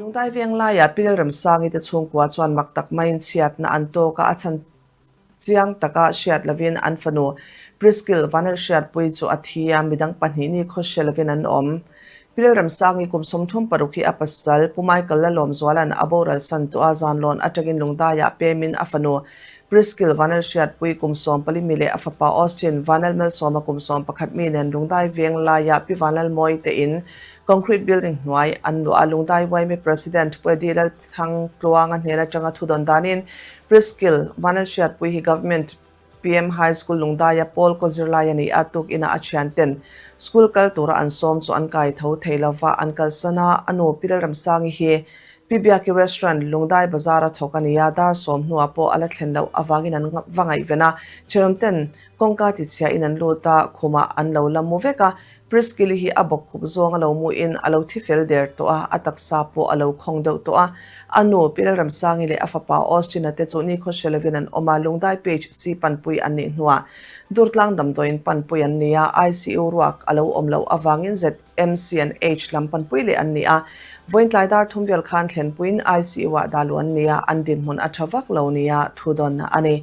Lungdai veng laiah Pil Remsangi te chhungkua chuan mak tak maiin chhiatna an tawk a, a chhan chiang taka hriat lovin an fanu Priskil Vanelhriatpui chu a thi a, midang pahnih ni khawhre lovin an awm. Pil Remsangi kum 36 hi a pasal Pu Michael Lalawmzuala'n a boral san tawh a, zanlawn atangin Lungdaiah pemin a fanu Priskil Vanelhriatpui kum 14 mi leh a fapa Austin Vanelmalsawma kum 11 mi nen Lungdai veng laiah Pi Vanlalmawi te in Concrete building hnuai an luah a, Lungdai YMA President Puedi Lalthangtluanga hnen atanga thu dawn danin Priskil Vanlalhriatpui hi Government PM High School Lungdaia Paul kaw zirlai a ni a, tuk inah a thianten school kal tura an sawm chu an kai tho thei lova, an kalsan a, a nu Pi Lalramsangi hi Pi Biaki Restaurant Lungdai Bazar-a thawk a ni a, dar sawm hnuah pawh a la thlen loh avangin an va ngaihven a, thenawmten kawngka tichhia in an lut a, khumah an lo la mu vek a, Priskili hi a bawk khup zawng a lo muin a lo thi fel der tawh a, a taksa pawh a lo khawng deuh tawh a. A nu, Pi Lalramsangi leh a fapa Austin-a te chu nikhaw hre lovin an awm a, Lungdai Page si panpui an nih hnuah Durtlang damdawiin panpui an ni a, ICU ruak a lo awm loh avangin ZMCNH lam panpui leh an ni a. Vawiin tlai dar thum vel khan thlenpuiin ICU-ah dah luh an ni a, an dinhmun a tha vak lo nia thudawn a ni.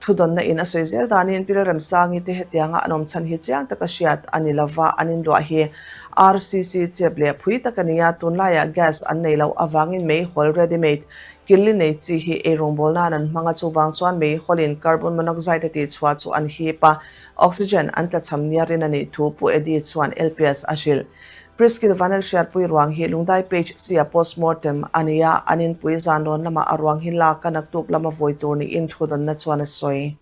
Thudawnna in a sawi zel danin Pil Remsangi te hetianga an awm chhan hi chiang taka hriat a ni lova, an inluah hi RCC chep leh phui tak a ni a, tunlaiah gas an nei loh avangin meihawl ready made killi nei chi hi eirawngbawl nan an hmang a, chuvang chuan meihawlin carbon monoxide a tihchhuah chu an hip a, oxygen an tlachham nia rin a nih thu Pu Eddie chuan LPS a hrilh. Priskil Vanel hriatpui ruang hi Lungdai Page C-a postmortem a ni a, an inpui zan rawn lamah a ruang hi lak a naktuk lama vawi tur niin thudawnna chuan a sawi.